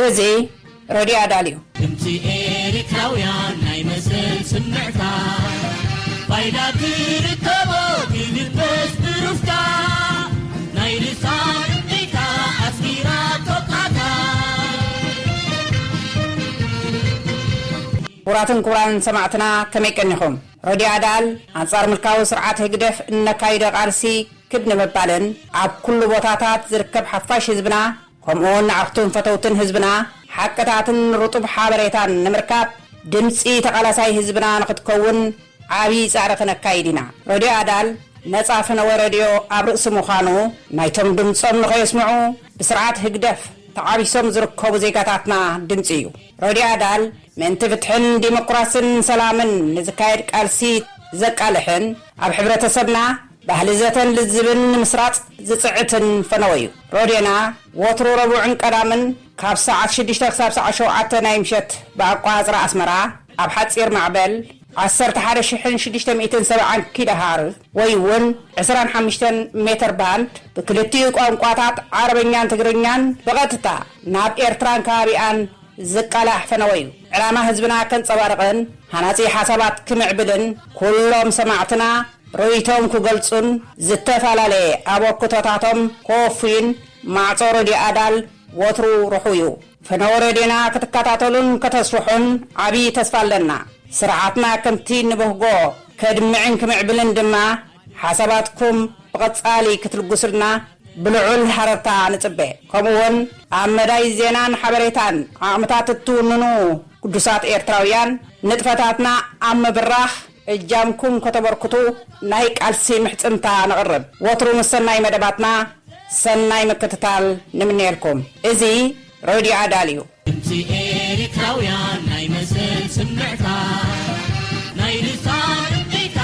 እዚ ሬድዮ ኣዳል እዩ። ድምፂ ኤሪትራውያን ናይ መሰል ስምዕታ ፋይዳ ትርከቦ ትልበስ ብሩፍታ ናይ ልሳን እምቢታ ኣስጊራ ቶቃታ ክቡራትን ክቡራን ሰማዕትና ከመይ ቀኒኹም? ሬድዮ ኣዳል ኣንጻር ምልካዊ ስርዓት ህግደፍ እነካይዶ ቃልሲ ክድ ንምባልን ኣብ ኩሉ ቦታታት ዝርከብ ሓፋሽ ህዝብና ከምኡውን ንዓኽቱን ፈተውትን ህዝብና ሓቅታትን ርጡብ ሓበሬታን ንምርካብ ድምፂ ተቓላሳይ ህዝብና ንኽትከውን ዓብዪ ፃዕሪ ክነካይድ ኢና። ረድዮ ኣዳል ነፃ ፈነወ ረድዮ ኣብ ርእሲ ምዃኑ ናይቶም ድምፆም ንኸየስምዑ ብስርዓት ህግደፍ ተዓቢሶም ዝርከቡ ዜጋታትና ድምፂ እዩ። ረድዮ ኣዳል ምእንቲ ፍትሕን ዲሞክራስን ሰላምን ንዝካየድ ቃልሲ ዘቃልሕን ኣብ ሕብረተሰብና ባህሊ ዘተን ልዝብን ንምስራጽ ዝጽዕትን ፈነወ እዩ። ሮድዮና ወትሩ ረቡዕን ቀዳምን ካብ ሰዓት ሽዱሽተ ክሳብ ሰዓት ሸውዓተ ናይ ምሸት ብኣቋጽራ ኣስመራ ኣብ ሓጺር ማዕበል ዓሰርተ ሓደ ሽሕን ሽዱሽተ ሚእትን ሰብዓን ኪሎ ሃርዝ ወይ እውን ዕስራን ሓሙሽተን ሜተር ባንድ ብክልቲኡ ቋንቋታት ዓረበኛን ትግርኛን ብቐጥታ ናብ ኤርትራን ከባቢኣን ዝቃላሕ ፈነወ እዩ። ዕላማ ህዝብና ከንጸባርቕን ሃናጺ ሓሳባት ክምዕብልን ኩሎም ሰማዕትና ርእይቶም ክገልጹን ዝተፈላለየ ኣበርክቶታቶም ከወፍዩን ማዕጾ ረድዮ ኣዳል ወትሩ ርሑው እዩ። ፈነወ ረድዮና ክትከታተሉን ከተስፍሑን ዓቢ ተስፋ ኣለና። ስርዓትና ከምቲ ንበህጎ ከድምዕን ክምዕብልን ድማ ሓሳባትኩም ብቐጻሊ ክትልግሱልና ብልዑል ሃረርታ ንጽበ። ከምኡውን ኣብ መዳይ ዜናን ሓበሬታን ዓቕምታት እትውንኑ ግዱሳት ኤርትራውያን ንጥፈታትና ኣብ ምብራኽ እጃምኩም ከተበርክቱ ናይ ቃልሲ ምሕጽንታ ነቕርብ። ወትሩ ምስ ሰናይ መደባትና ሰናይ ምክትታል ንምነየልኩም። እዚ ረድዮ ኣዳል እዩ። ድምፂ ኤሪትራውያን ናይ መሰል ስምዕታ ናይ ልሳን እምቢታ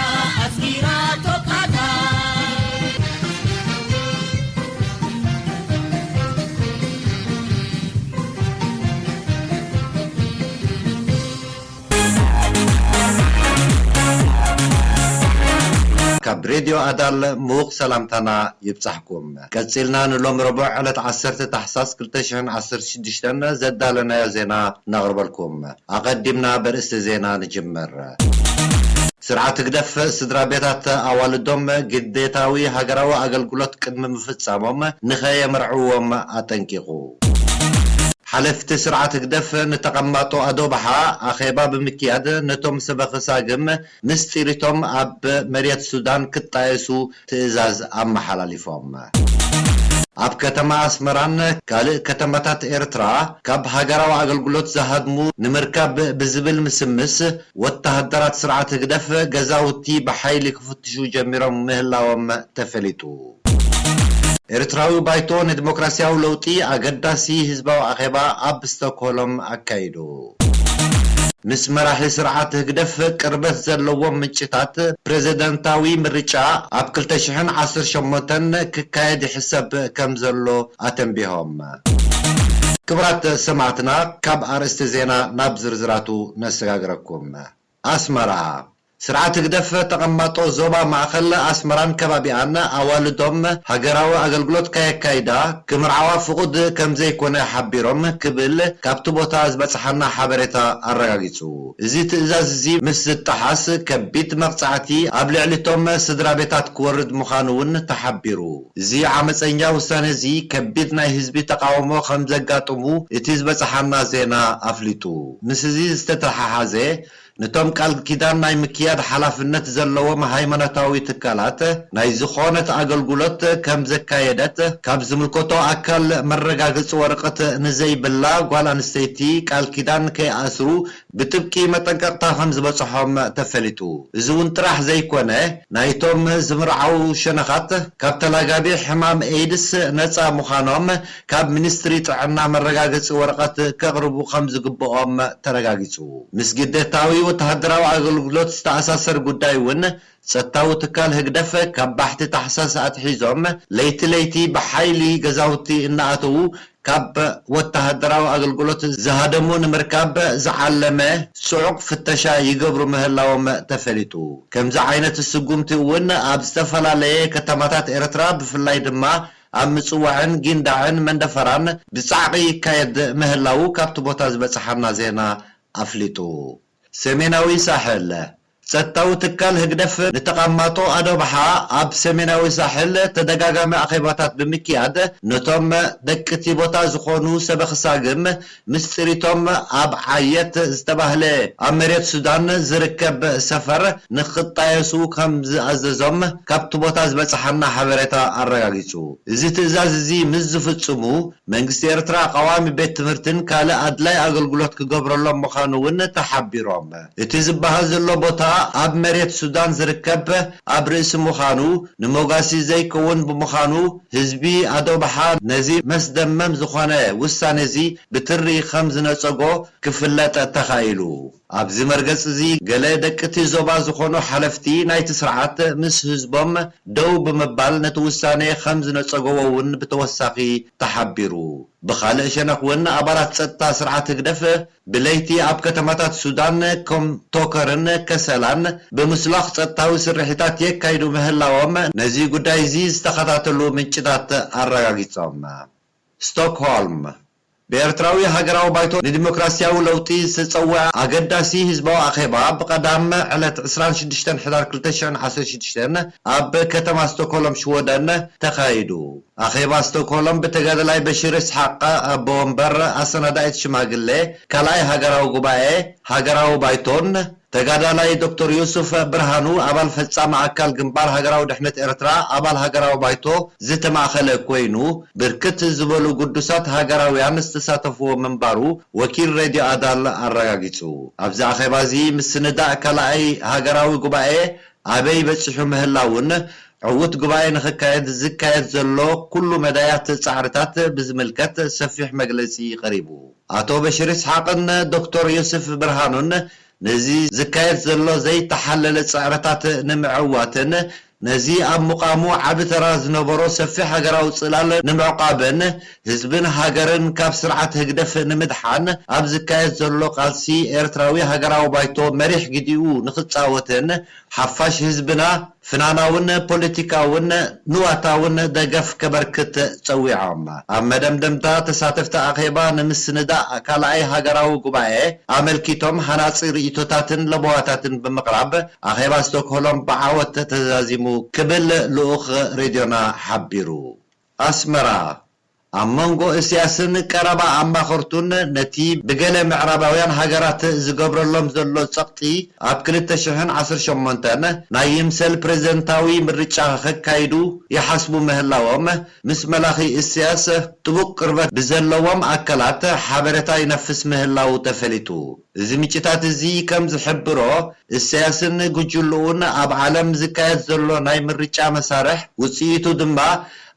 ኣስጊራ ቶቃታ ካብ ሬድዮ ኣዳል ምዉቕ ሰላምታና ይብጻሕኩም። ቀጺልና ንሎሚ ረቡዕ ዕለት ዓሰርተ ታሕሳስ ክልተ ሽሕን ዓሰርተ ሽዱሽተን ዘዳለናዮ ዜና ነቕርበልኩም። ኣቐዲምና በርእስቲ ዜና ንጅምር። ስርዓት ህግደፍ ስድራ ቤታት ኣዋልዶም ግዴታዊ ሃገራዊ ኣገልግሎት ቅድሚ ምፍጻሞም ንኸየምርዕዎም ኣጠንቂቑ። ሓለፍቲ ስርዓት ህግደፍ ንተቐማጦ ኣዶባሓ ኣኼባ ብምክያድ ነቶም ሰበኺ ሳግም ምስ ጥሪቶም ኣብ መሬት ሱዳን ክጣየሱ ትእዛዝ ኣመሓላሊፎም። ኣብ ከተማ ኣስመራን ካልእ ከተማታት ኤርትራ ካብ ሃገራዊ ኣገልግሎት ዝሃድሙ ንምርካብ ብዝብል ምስምስ ወተሃደራት ስርዓት ህግደፍ ገዛውቲ ብሓይሊ ክፍትሹ ጀሚሮም ምህላዎም ተፈሊጡ። ኤርትራዊ ባይቶ ንዲሞክራስያዊ ለውጢ ኣገዳሲ ህዝባዊ ኣኼባ ኣብ ስቶክሆሎም ኣካይዱ። ምስ መራሒ ስርዓት ህግደፍ ቅርበት ዘለዎም ምንጭታት ፕረዚደንታዊ ምርጫ ኣብ ክልተ ሽሕን ዓሰርተ ሸሞንተን ክካየድ ይሕሰብ ከም ዘሎ ኣተንቢሆም። ክቡራት ሰማዕትና ካብ ኣርእስቲ ዜና ናብ ዝርዝራቱ ነሰጋግረኩም። ኣስመራ። ስርዓት ህግደፍ ተቐማጦ ዞባ ማእኸል ኣስመራን ከባቢኣን ኣዋልዶም ሃገራዊ ኣገልግሎት ከየካይዳ ክምርዓዋ ፍቑድ ከም ዘይኮነ ሓቢሮም ክብል ካብቲ ቦታ ዝበጽሓና ሓበሬታ ኣረጋጊጹ። እዚ ትእዛዝ እዚ ምስ ዝጠሓስ ከቢድ መቕጻዕቲ ኣብ ልዕሊቶም ስድራ ቤታት ክወርድ ምዃኑ እውን ተሓቢሩ። እዚ ዓመጸኛ ውሳነ እዚ ከቢድ ናይ ህዝቢ ተቓውሞ ከም ዘጋጥሙ እቲ ዝበጽሓና ዜና ኣፍሊጡ። ምስ እዚ ዝተተሓሓዘ ነቶም ቃል ኪዳን ናይ ምክያድ ሓላፍነት ዘለዎም ሃይማኖታዊ ትካላት ናይ ዝኾነት ኣገልግሎት ከም ዘካየደት ካብ ዝምልከቶ ኣካል መረጋገፂ ወረቐት ንዘይብላ ጓል ኣንስተይቲ ቃል ኪዳን ከይኣስሩ ብጥብቂ መጠንቀቕታ ከም ዝበፅሖም ተፈሊጡ። እዚ እውን ጥራሕ ዘይኮነ ናይቶም ዝምርዓው ሸነኻት ካብ ተላጋቢ ሕማም ኤይድስ ነፃ ምዃኖም ካብ ሚኒስትሪ ጥዕና መረጋገፂ ወረቐት ከቕርቡ ከም ዝግብኦም ተረጋጊጹ። ምስ ግዴታዊ ወተሃደራዊ ኣገልግሎት ዝተኣሳሰር ጉዳይ እውን ጸጥታዊ ትካል ህግደፍ ካብ ባሕቲ ታሕሳስ ኣትሒዞም ለይቲ ለይቲ ብሓይሊ ገዛውቲ እናኣተዉ ካብ ወተሃደራዊ ኣገልግሎት ዝሃደሙ ንምርካብ ዝዓለመ ጽዑቕ ፍተሻ ይገብሩ ምህላዎም ተፈሊጡ። ከምዚ ዓይነት ስጉምቲ እውን ኣብ ዝተፈላለየ ከተማታት ኤርትራ ብፍላይ ድማ ኣብ ምጽዋዕን ጊንዳዕን መንደፈራን ብጻዕቒ ይካየድ ምህላዉ ካብቲ ቦታ ዝበጽሓና ዜና ኣፍሊጡ። ሰሜናዊ ሳሕል። ጸጥታዊ ትካል ህግደፍ ንተቐማጦ ኣዶብሓ ኣብ ሰሜናዊ ሳሕል ተደጋጋሚ ኣኼባታት ብምክያድ፣ ነቶም ደቂ እቲ ቦታ ዝኾኑ ሰበኽሳግም ምስጢሪቶም ኣብ ዓየት ዝተባህለ ኣብ መሬት ሱዳን ዝርከብ ሰፈር ንኽጣየሱ ከም ዝኣዘዞም ካብቲ ቦታ ዝበጽሓና ሓበሬታ ኣረጋጊጹ። እዚ ትእዛዝ እዚ ምስ ዝፍጽሙ፣ መንግስቲ ኤርትራ ቀዋሚ ቤት ትምህርትን ካልእ ኣድላይ ኣገልግሎት ክገብረሎም ምዃኑ እውን ተሓቢሮም። እቲ ዝበሃል ዘሎ ቦታ ኣብ መሬት ሱዳን ዝርከብ ኣብ ርእሲ ምዃኑ፣ ንሞጋሲ ዘይከውን ብምዃኑ፣ ህዝቢ ኣዶብሓ ነዚ መስደመም ዝኾነ ውሳነ እዚ ብትሪ ከም ዝነጸጎ ክፍለጥ ተኻኢሉ። ኣብዚ መርገጽ እዚ፣ ገለ ደቂ እቲ ዞባ ዝኾኑ ሓለፍቲ ናይቲ ስርዓት ምስ ህዝቦም ደው ብምባል ነቲ ውሳነ ከም ዝነጸገዎ እውን ብተወሳኺ ተሓቢሩ። ብኻልእ ሸነኽ እውን፣ ኣባላት ጸጥታ ስርዓት ህግደፍ ብለይቲ ኣብ ከተማታት ሱዳን ከም ቶከርን ከሰላን ብምስላኽ ጸጥታዊ ስርሒታት የካይዱ ምህላዎም ነዚ ጉዳይ እዚ ዝተኸታተሉ ምንጭታት ኣረጋጊጾም። ስቶክሆልም። ብኤርትራዊ ሃገራዊ ባይቶ ንዲሞክራስያዊ ለውጢ ዝተጸውዐ ኣገዳሲ ህዝባዊ ኣኼባ ብቐዳም ዕለት ዕስራን ሽዱሽተን ሕዳር ክልተ ሽሕን ዓሰርተ ሽዱሽተን ኣብ ከተማ ስቶክሆልም ሽወደን ተኻይዱ። ኣኼባ ስቶክሆልም ብተጋዳላይ በሽር እስሓቅ ኣቦ ወንበር ኣሰናዳኢት ሽማግሌ ካልኣይ ሃገራዊ ጉባኤ ሃገራዊ ባይቶን ተጋዳላይ ዶክተር ዮሱፍ ብርሃኑ ኣባል ፈጻሚ ኣካል ግንባር ሃገራዊ ድሕነት ኤርትራ ኣባል ሃገራዊ ባይቶ ዝተማእኸለ ኮይኑ፣ ብርክት ዝበሉ ግዱሳት ሃገራውያን ዝተሳተፍዎ ምንባሩ ወኪል ሬድዮ ኣዳል ኣረጋጊጹ። ኣብዚ ኣኼባ እዚ ምስንዳእ ካልኣይ ሃገራዊ ጉባኤ ኣበይ በጺሑ ምህላውን ዕዉት ጉባኤ ንኽካየድ ዝካየድ ዘሎ ኩሉ መዳያት ጻዕርታት ብዝምልከት ሰፊሕ መግለጺ ቀሪቡ። ኣቶ በሽር እስሓቅን ዶክተር ዮስፍ ብርሃኑን ነዚ ዝካየድ ዘሎ ዘይተሓለለ ጻዕርታት ንምዕዋትን ነዚ ኣብ ምቓሙ ዓቢ ተራ ዝነበሮ ሰፊሕ ሃገራዊ ጽላል ንምዕቋብን ህዝብን ሃገርን ካብ ስርዓት ህግደፍ ንምድሓን ኣብ ዝካየድ ዘሎ ቃልሲ ኤርትራዊ ሃገራዊ ባይቶ መሪሕ ግዲኡ ንኽጻወትን ሓፋሽ ህዝብና ፍናናውን ፖለቲካውን ንዋታውን ደገፍ ከበርክት ጸዊዖም። ኣብ መደምደምታ ተሳተፍቲ ኣኼባ ንምስንዳእ ካልኣይ ሃገራዊ ጉባኤ ኣመልኪቶም ሃናጺ ርእይቶታትን ለበዋታትን ብምቕራብ ኣኼባ ስቶክሆሎም ብዓወት ተዛዚሙ ክብል ልኡኽ ሬድዮና ሓቢሩ። ኣስመራ። ኣብ መንጎ እስያስን ቀረባ ኣማኸርቱን ነቲ ብገለ ምዕራባውያን ሃገራት ዝገብረሎም ዘሎ ጸቕጢ ኣብ ክልተ ሽሕን ዓሰርተ ሸሞንተን ናይ ይምሰል ፕረዚደንታዊ ምርጫ ከካይዱ ይሓስቡ ምህላዎም ምስ መላኺ እስያስ ጥቡቕ ቅርበት ብዘለዎም ኣካላት ሓበሬታ ይነፍስ ምህላዉ ተፈሊጡ። እዚ ምንጭታት እዚ ከም ዝሕብሮ፣ እሰያስን ጉጅልኡን ኣብ ዓለም ዝካየድ ዘሎ ናይ ምርጫ መሳርሕ ውጽኢቱ ድማ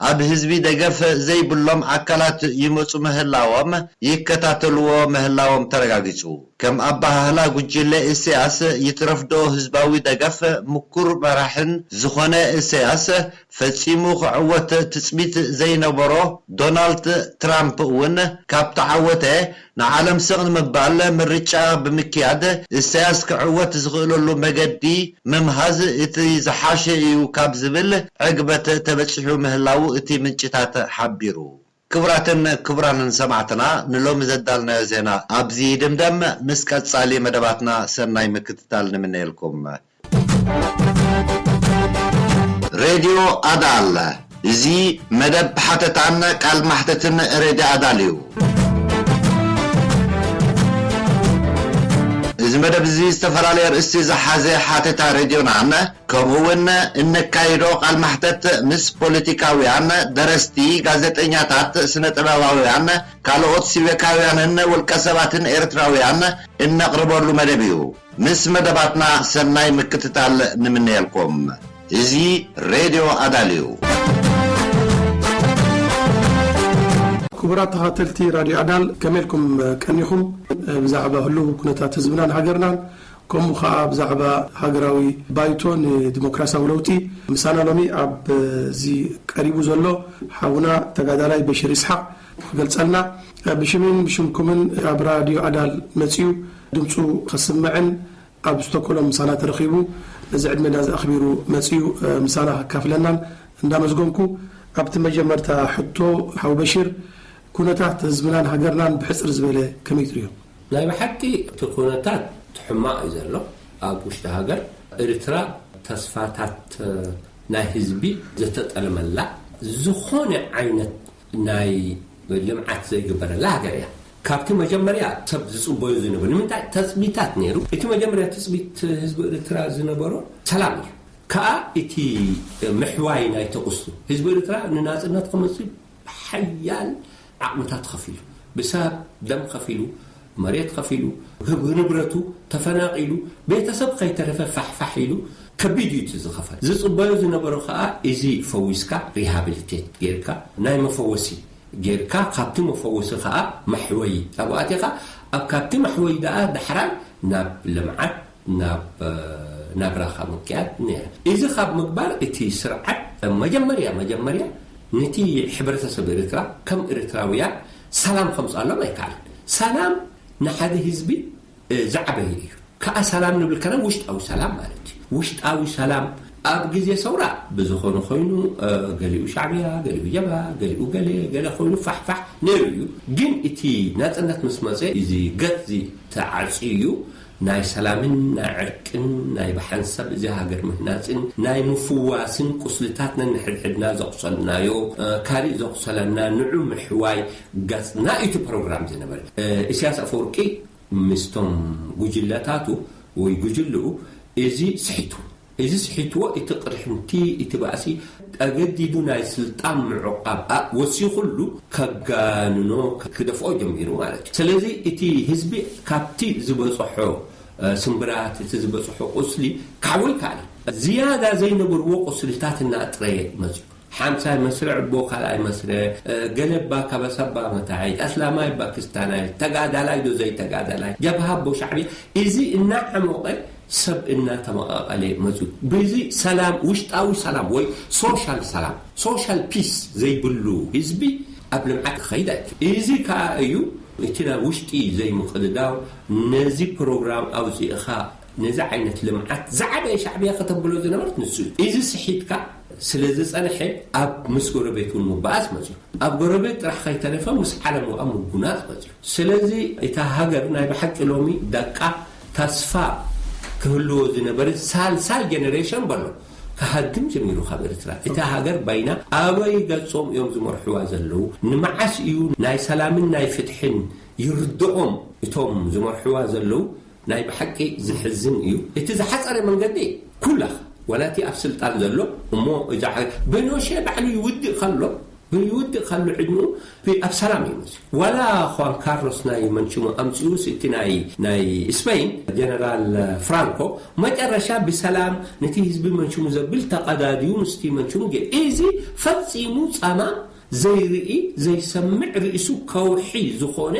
ኣብ ህዝቢ ደገፍ ዘይብሎም ኣካላት ይመጹ ምህላዎም ይከታተልዎ ምህላዎም ተረጋጊጹ። ከም ኣበሃህላ ጉጅለ እሰያስ ይትረፍዶ ህዝባዊ ደገፍ ምኩር መራሕን ዝኾነ እሰያስ ፈጺሙ ክዕወት ትጽቢት ዘይነበሮ ዶናልድ ትራምፕ እውን ካብ ተዓወተ ንዓለም ስቕ ንምባል ምርጫ ብምክያድ እሰያስ ክዕወት ዝኽእለሉ መገዲ ምምሃዝ እቲ ዝሓሸ እዩ ካብ ዝብል ዕግበት ተበጺሑ ምህላዉ እቲ ምንጭታት ሓቢሩ። ክቡራትን ክቡራንን ሰማዕትና ንሎሚ ዘዳልናዮ ዜና ኣብዚ ይድምደም። ምስ ቀጻሊ መደባትና ሰናይ ምክትታል ንምነየልኩም። ሬድዮ ኣዳል። እዚ መደብ ሓተታን ቃል ማሕተትን ሬድዮ ኣዳል እዩ። እዚ መደብ እዚ ዝተፈላለየ ኣርእስቲ ዝሓዘ ሓተታ ሬድዮናን ከምኡ እውን እነካይዶ ቃል ማሕተት ምስ ፖለቲካውያን፣ ደረስቲ፣ ጋዜጠኛታት፣ ስነ ጥበባውያን፣ ካልኦት ሲቪካውያንን ውልቀ ሰባትን ኤርትራውያን እነቕርበሉ መደብ እዩ። ምስ መደባትና ሰናይ ምክትታል ንምነየልኩም። እዚ ሬድዮ ኣዳል እዩ። ክቡራት ተኸታተልቲ ራድዮ ኣዳል፣ ከመይ ኢልኩም ቀኒኹም? ብዛዕባ ህሉው ኩነታት ህዝብናን ሃገርናን፣ ከምኡ ኸኣ ብዛዕባ ሃገራዊ ባይቶ ንዲሞክራሲያዊ ለውጢ፣ ምሳና ሎሚ ኣብ እዚ ቀሪቡ ዘሎ ሓውና ተጋዳላይ በሽር ይስሓቕ ክገልጸልና፣ ብሽምን ብሽምኩምን ኣብ ራድዮ ኣዳል መጺኡ ድምጹ ከስምዕን ኣብ ስቶክሆልም ምሳና ተረኺቡ ነዚ ዕድመ ናዚ ኣኽቢሩ መጺኡ ምሳና ከካፍለናን እንዳመስገንኩ፣ ኣብቲ መጀመርታ ሕቶ፣ ሓው በሽር፣ ኩነታት ህዝብናን ሃገርናን ብሕጽር ዝበለ ከመይ ትርእዮ? ናይ ብሓቂ እቲ ኩነታት ሕማቕ እዩ ዘሎ ኣብ ውሽጢ ሃገር። ኤርትራ ተስፋታት ናይ ህዝቢ ዝተጠለመላ፣ ዝኾነ ዓይነት ናይ ልምዓት ዘይግበረላ ሃገር እያ። ካብቲ መጀመርያ ሰብ ዝጽበዮ ዝነበረ፣ ንምንታይ ተጽቢታት ነይሩ? እቲ መጀመርያ ትጽቢት ህዝቢ ኤርትራ ዝነበሮ ሰላም እዩ። ከኣ እቲ ምሕዋይ ናይቲ ቁስሊ፣ ህዝቢ ኤርትራ ንናጽነት ክመጽእ ሓያል ዓቕምታት ከፊሉ፣ ብሰብ ደም ከፊሉ፣ መሬት ከፊሉ፣ ህብ-፣ ንብረቱ ተፈናቒሉ፣ ቤተሰብ ከይተረፈ ፋሕፋሕ ኢሉ፣ ከቢድ እዩ እቲ ዝኸፈል። ዝጽበዮ ዝነበሮ ከኣ እዚ ፈዊስካ፣ ሪሃብሊቴት ጌርካ፣ ናይ መፈወሲ ጌርካ፣ ካብቲ መፈወሲ ከኣ መሕወይ ኣብኡ ኣቲኻ፣ ኣብ ካብቲ መሕወይ ደኣ ዳሕራይ ናብ ልምዓት፣ ናብ፣ እ፣ ናብራኻ ምክያድ ነይረ። እዚ ካብ ምግባር እቲ ስርዓት መጀመርያ፣ መጀመርያ ነቲ ሕብረተሰብ ኤርትራ ከም ኤርትራውያን ሰላም ከምጽኣሎም ኣይከኣለን። ሰላም ንሓደ ህዝቢ፣ እ፣ ዝዓበየ እዩ። ከኣ ሰላም ንብል ከለና ውሽጣዊ ሰላም ማለት እዩ። ውሽጣዊ ሰላም ኣብ ግዜ ሰውራ ብዝኾነ ኮይኑ፣ እ፣ ገሊኡ ሻዕብያ፣ ገሊኡ ጀብሃ፣ ገሊኡ ገለ፣ ገለ ኮይኑ ፋሕፋሕ ነይሩ እዩ። ግን እቲ ናጽነት ምስ መጸ እዚ ገጽ እዚ ተዓጽዩ እዩ። ናይ ሰላምን ናይ ዕርቅን ናይ ብሓንሳብ እዚ ሃገር ምህናጽን ናይ ምፍዋስን ቁስልታት ነንሕድሕድና ዘቑሰልናዮ፣ እ፣ ካሊእ ዘቑሰለና ንዑ ምሕዋይ ገጽና እዩ እቲ ፕሮግራም ዝነበረ። እ፣ ኢሳያስ ኣፈወርቂ ምስቶም ጉጅለታቱ ወይ ጉጅልኡ እዚ ስሒቱ። እዚ ስሒትዎ እቲ ቅርሕንቲ፣ እቲ ባእሲ ኣገዲዱ ናይ ስልጣን ምዕቃብ ኣ-፣ ወሲኹሉ ከጋንኖ፣ ክደፍኦ ጀሚሩ ማለት እዩ። ስለዚ እቲ ህዝቢ ካብቲ ዝበጽሖ፣ እ፣ ስምብራት፣ እቲ ዝበጽሖ ቁስሊ ክሓዊ ይከኣል እዩ። ዝያዳ ዘይነበርዎ ቁስልታት እናጥረየ መጽዩ። ሓምሳይ መስርዕ ኣቦ ካልኣይ መስርዕ፣ እ፣ ገለ እባ ካበሳ እባ መታሒት፣ ኣስላማይ እባ ክስታናይ፣ ተጋዳላይ ዶ ዘይተጋዳላይ፣ ጀብሃ ኣቦ ሻዕብያ፣ እዚ እናዓሞቐ ሰብ እናተመቓቐለ መጹ። በዚ ሰላም፣ ውሽጣዊ ሰላም ወይ ሶሻል ሰላም፣ ሶሻል ፒስ ዘይብሉ ህዝቢ ኣብ ልምዓት ክኸይድ ኣይክእል። እዚ ከኣ እዩ እቲ ናብ ውሽጢ ዘይምቕድዳው፣ ነዚ ፕሮግራም ኣውጺእኻ ነዚ ዓይነት ልምዓት ዝዓበየ ሻዕብያ ከተብሎ ዝነበረት ንሱ እዩ። እዚ ስሒትካ ስለ ዝጸንሐ ኣብ ምስ ጎረቤት እውን ምባኣስ መጽዩ። ኣብ ጎረቤት ጥራሕ ከይተረፈ ምስ ዓለም ወኣ ምጉናጽ መጽዩ። ስለዚ እታ ሃገር ናይ ብሓቂ ሎሚ ደቃ ተስፋ ክህልዎ ዝነበረ ሳልሳይ ጀነሬሽን በሎ ክሃድም ጀሚሩ ካብ ኤርትራ። እታ ሃገር ባይና ኣበይ ገጾም እዮም ዝመርሕዋ ዘለዉ? ንመዓስ እዩ ናይ ሰላምን ናይ ፍትሕን ይርድኦም እቶም ዝመርሕዋ ዘለዉ? ናይ ብሓቂ ዝሕዝን እዩ። እቲ ዝሓጸረ መንገዲ ኩላ፣ ወላ እቲ ኣብ ስልጣን ዘሎ እሞ እዛ ሓ-፣ ብኖሼ ባዕሉ ይውድእ ከሎ፣ ይውድእ ከሎ ዕድሚኡ ብ-፣ ኣብ ሰላም እዩ መጽዩ። ወላ ኹዋን ካርሎስ ናይ መንሽሙ ኣምጺኡስ እቲ ናይ፣ ናይ ስፔን ጀነራል ፍራንኮ መጨረሻ ብሰላም ነቲ ህዝቢ መንሽሙ ዘብል ተቐዳድዩ ምስቲ መንሽሙ ገ-፣ እዚ ፈጺሙ ጸማም ዘይርኢ ዘይሰምዕ ርእሱ ከውሒ ዝኾነ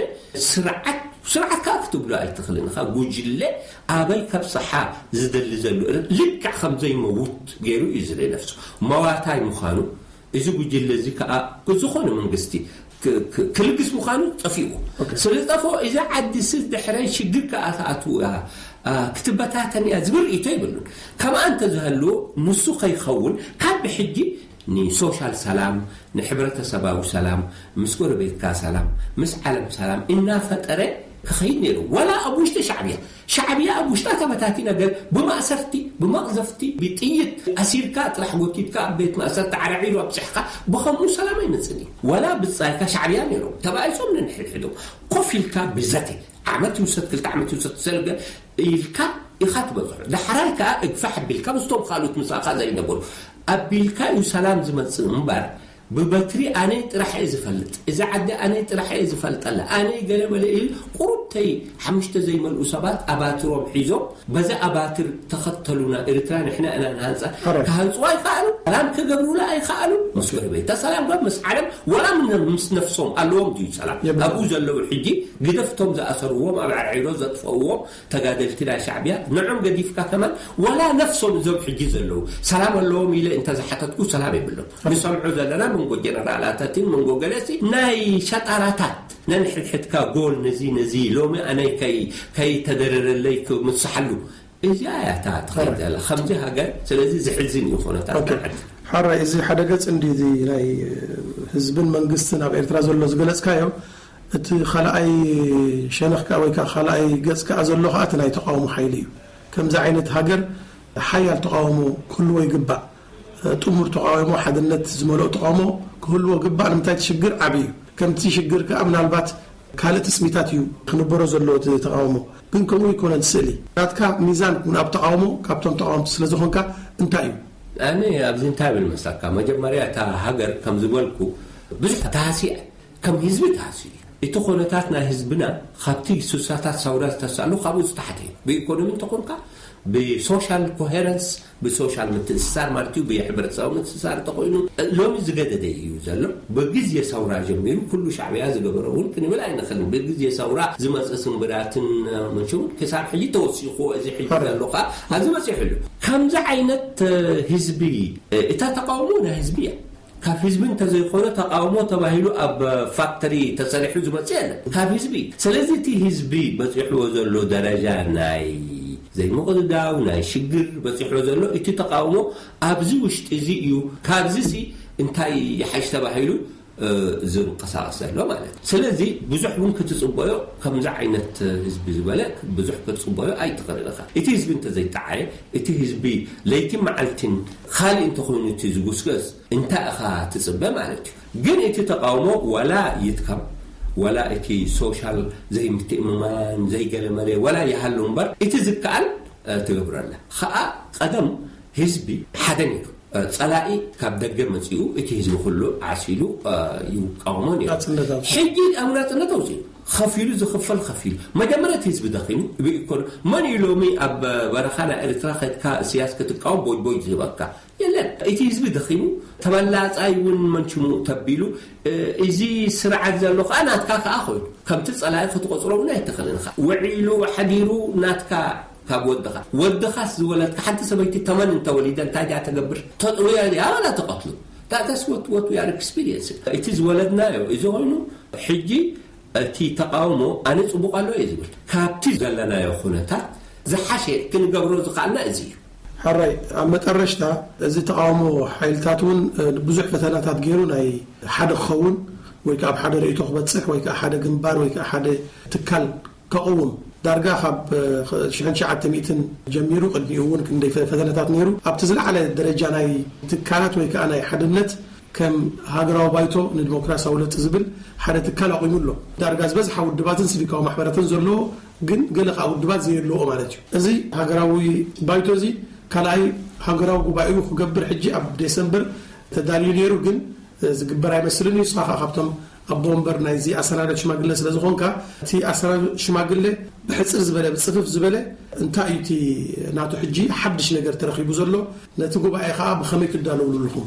ስርዓት፣ ስርዓት ከዓ ክትብሎ ኣይትኽእልን ኢኻ። ጉጅለ ኣበይ ከብጽሓ ዝደሊ ዘሎ ልክዕ ከም ዘይመውት ገይሩ እዩ ዝርኢ ነፍሱ። መዋታይ ምዃኑ እዚ ጉጅለ እዚ ከዓ ዝኾነ መንግስቲ ክ-፣ ክ-፣ ክልግስ ምዃኑ ጠፊኡ። ኦኬ። ስለ ዝጠፍኦ እዚ ዓዲ ሲ ድሕረይ ሽግር ከዓ ትኣትው እያ፣ አ፣ ክትበታተን እያ ዝብል ርእይቶ የብሉን። ከምኣ እንተዝህልዎ ንሱ ከይኸውን ካብ ብሕጂ ንሶሻል ሰላም፣ ንሕብረተሰባዊ ሰላም፣ ምስ ጎረቤትካ ሰላም፣ ምስ ዓለም ሰላም እናፈጠረ ክኸይድ ነይሩ። ዋላ ኣብ ውሽጢ ሻዕብያ፣ ሻዕብያ ኣብ ውሽጣ ተበታቲና ገ-፣ ብማእሰርቲ፣ ብመቕዘፍቲ፣ ብጥይት ኣሲርካ ጥራሕ ጎቲትካ ኣብ ቤት ማእሰርቲ ዓራዒሩ ኣብፅሕካ ብኸምኡ ሰላም ኣይመፅእን እዩ። ዋላ ብፃይካ ሻዕብያ ነይሮም ተባኢሶም ነንሕድሕዶም ኮፍ ኢልካ ብዘተ ዓመት ይውሰድ ክልተ ዓመት ይውሰድ ሰልገ ኢልካ ኢኻ ትበፅሖ። ዳሕራይ ከዓ እግፋሕ ኣቢልካ ምስቶም ካልኦት ምሳኻ ዘይነበሩ ኣቢልካ እዩ ሰላም ዝመፅእ እምበር ብበትሪ ኣነ ጥራሕ እየ ዝፈልጥ፣ እዚ ዓዲ ኣነ ጥራሕ እየ ዝፈልጠላ፣ ኣነ ገለ መለ ኢሉ ቁሩብተይ ሓሙሽተ ዘይመልኡ ሰባት ኣባትሮም ሒዞም በዚ ኣባትር ተኸተሉና፣ ኤርትራ ንሕና ኢና ንሃንፃ። ሕራይ። ክሃንፅዋ ኣይከኣሉ፣ ሰላም ክገብሩላ ኣይከኣሉ። ምስ ጎረቤታ ሰላም ዶ ምስ ዓለም ዋላ ምን-፣ ምስ ነፍሶም ኣለዎም ድዩ ሰላም? የብሎም። ኣብኡ ዘለዉ ሕጂ ግደፍቶም ዝኣሰርዎም ኣብ ዓርዒሮ ዘጥፈእዎም ተጋደልቲ ናይ ሻዕብያ ንዖም ገዲፍካ ከማን ዋላ ነፍሶም እዞም ሕጂ ዘለዉ ሰላም ኣለዎም ኢለ እንተ ዝሓተትኩ ሰላም የብሎም። ንሰምዖ ዘለና መንጎ ጀነራላታትን መንጎ ገለሲ ናይ ሸጣራታት ነንሕድሕድካ ጎል ነዚ ነዚ ሎሚ ኣነይ ከይ-፣ ከይተደረረለይ ክምስሓሉ እዚኣ እያ እታ ትኸይድ ዘላ ከምዚ ሃገር። ስለዚ ዝሕዝን እዩ ኩነታት ኦኬ። ንዓዲ። ሓራይ፣ እዚ ሓደ ገጽ እንዲ፣ እዚ ናይ ህዝብን መንግስትን ኣብ ኤርትራ ዘሎ ዝገለጽካዮ፣ እቲ ካልኣይ ሸነኽ ከኣ ወይ ከኣ ካልኣይ ገጽ ከኣ ዘሎ ከኣ እቲ ናይ ተቃውሞ ሓይሊ እዩ። ከምዚ ዓይነት ሃገር ሓያል ተቃውሞ ክህልዎ ይግባእ። ጥሙር ተቃውሞ፣ ሓድነት ዝመልኦ ተቃውሞ ክህልዎ ግባእ። ንምንታይ? እቲ ሽግር ዓቢ እዩ። ከምቲ ሽግር ከኣ ምናልባት ካልእ ትጽቢታት እዩ ክንበሮ ዘለዎ እቲ ተቃውሞ። ግን ከምኡ ይኮነን ስእሊ። ናትካ ሚዛን እውን ኣብ ተቃውሞ፣ ካብቶም ተቃወምቲ ስለ ዝኾንካ እንታይ እዩ? ኣነ ኣብዚ እንታይ ብል መሳካ፣ መጀመርያ እታ ሃገር ከም ዝበልኩ ብዙሕ ተሃስያ፣ ከም ህዝቢ ተሃስዩ እዩ። እቲ ኩነታት ናይ ህዝብና ካብቲ ሱሳታት ሳውራ ዝተሳሉ ካብኡ ዝተሓተ እዩ። ብኢኮኖሚ እንተኾንካ፣ ብሶሻል ኮሄረንስ፣ ብሶሻል ምትእስሳር ማለት እዩ፣ ብሕብረተሰባዊ ምትእስሳር እንተኾይኑ፣ ሎሚ ዝገደደ እዩ ዘሎ። ብግዜ ሰውራ ጀሚሩ ኩሉ ሻዕብያ ዝገበሮ እውን ክንብል ኣይንኽእልን። ብግዜ ሰውራ ዝመፀ ስምብራትን፣ እ፣ ምንሽውን ክሳብ ሕጂ ተወሲኽዎ፣ እዚ ሕጂ ዘሎ ከዓ ኣብዚ በፂሑ ኣሎ። ከምዚ ዓይነት፣ እ፣ ህዝቢ፣ እ፣ እታ ተቃውሞ ናይ ህዝቢ እያ። ካብ ህዝቢ እንተዘይኮነ ተቃውሞ ተባሂሉ ኣብ ፋክተሪ ተሰሪሑ ዝመፅእ የለን። ካብ ህዝቢ። ስለዚ እቲ ህዝቢ በፂሕዎ ዘሎ ደረጃ ናይ ዘይምቕዳው፣ ናይ ሽግር በፂሕዎ ዘሎ እቲ ተቃውሞ ኣብዚ ውሽጢ እዚ እዩ። ካብዚ ሲ እንታይ ይሓይሽ ተባሂሉ፣ እ፣ ዝንቀሳቐስ ዘሎ ማለት እዩ። ስለዚ ብዙሕ እውን ክትፅበዮ፣ ከምዚ ዓይነት ህዝቢ ዝበለ ብዙሕ ክትፅበዮ ኣይትኽእልን ኢኻ። እቲ ህዝቢ እንተዘይጠዓየ፣ እቲ ህዝቢ ለይቲ መዓልትን ካልእ እንተኾይኑ እቲ ዝጉስገስ፣ እንታይ ኢኻ ትጽበ ማለት እዩ። ግን እቲ ተቃውሞ ዋላ ይትከም፣ ዋላ እቲ ሶሻል ዘይምትእምማን፣ ዘይገለመለ፣ ዋላ ይሃሉ እምበር፣ እቲ ዝከኣል፣ እ፣ ትገብረላ። ኸኣ ቀደም ህዝቢ ሓደ ነይሩ። እ፣ ጸላኢ ካብ ደገ መጺኡ፣ እቲ ህዝቢ ኩሉ ዓሲሉ፣ እ፣ ይቃወሞ ነይሩ። ናጽነት ኣውጺኡ። ሕጂ ኣብ ናጽነት ኣውጺኡ። ከፊሉ ዝኽፈል ከፊሉ። መጀመርያ እቲ ህዝቢ ደኺሙ፣ ብኢኮኖ-፣ መን እዩ ሎሚ ኣብ በረኻ ናይ ኤርትራ ከድካ እስያስ ክትቃወም ቦጅ ቦጅ ዝህበካ? የለን። እቲ ህዝቢ ደኺሙ፣ ተመላጻይ እውን መንችሙ ተቢሉ፣ እ፣ እዚ ስርዓት ዘሎ ከኣ ናትካ ከኣ ኮይኑ፣ ከምቲ ጸላኢ ክትቆጽሮ እውን ኣይትኽእልን ኢኻ። ውዒሉ ሓዲሩ ናትካ ካብ ወድኻ። ወድኻስ ዝወለድካ ሓንቲ ሰበይቲ ተመን እንተወሊደ እንታይ ድያ ተገብር? ተጥውያ ድያ ዋላ ተቐትሎ? That is what, what we are experiencing። እቲ ዝወለድናዮ እዚ ኮይኑ ሕጂ እቲ ተቃውሞ ኣነ ጽቡቕ ኣሎ እየ ዝብል። ካብቲ ዘለናዮ ኩነታት ዝሓሸ ክንገብሮ ዝኸኣልና እዚ እዩ። ሓራይ፣ ኣብ መጠረሽታ እዚ ተቃውሞ ሓይልታት እውን፣ እ፣ ብዙሕ ፈተናታት ገይሩ ናይ ሓደ ክኸውን ወይ ከኣ ኣብ ሓደ ርእይቶ ክበጽሕ ወይ ከኣ ሓደ ግንባር ወይ ከኣ ሓደ ትካል ከቕውም ዳርጋ ካብ፣ እ፣ ሽሕን ትሽዓተ ሚእትን ጀሚሩ ቅድሚኡ እውን ክንደይ ፈ-፣ ፈተነታት ነይሩ። ኣብቲ ዝለዓለ ደረጃ ናይ ትካላት ወይ ከኣ ናይ ሓድነት ከም ሃገራዊ ባይቶ ንዲሞክራሲያዊ ለውጢ ዝብል ሓደ ትካል ኣቑሙ ኣሎ። ዳርጋ ዝበዝሓ ውድባትን ሲቪካዊ ማሕበራትን ዘለዎ፣ ግን ገለ ከኣ ውድባት ዘየለዎ ማለት እዩ። እዚ ሃገራዊ ባይቶ እዚ ካልኣይ ሃገራዊ ጉባኤኡ ክገብር ሕጂ ኣብ ዴሰምበር ተዳልዩ ነይሩ፣ ግን ዝግበር ኣይመስልን እዩ። ንስኻ ከኣ ካብቶም ኣቦ ወንበር ናይዚ ኣሰናዳኢ ሽማግለ ስለ ዝኾንካ፣ እቲ ኣሰናዳኢ ሽማግለ ብሕጽር ዝበለ፣ ብጽፍፍ ዝበለ፣ እንታይ እዩ እቲ ናቱ ሕጂ ሓድሽ ነገር ተረኺቡ ዘሎ? ነቲ ጉባኤ ከኣ ብኸመይ ትዳለውሉ ኣለኹም?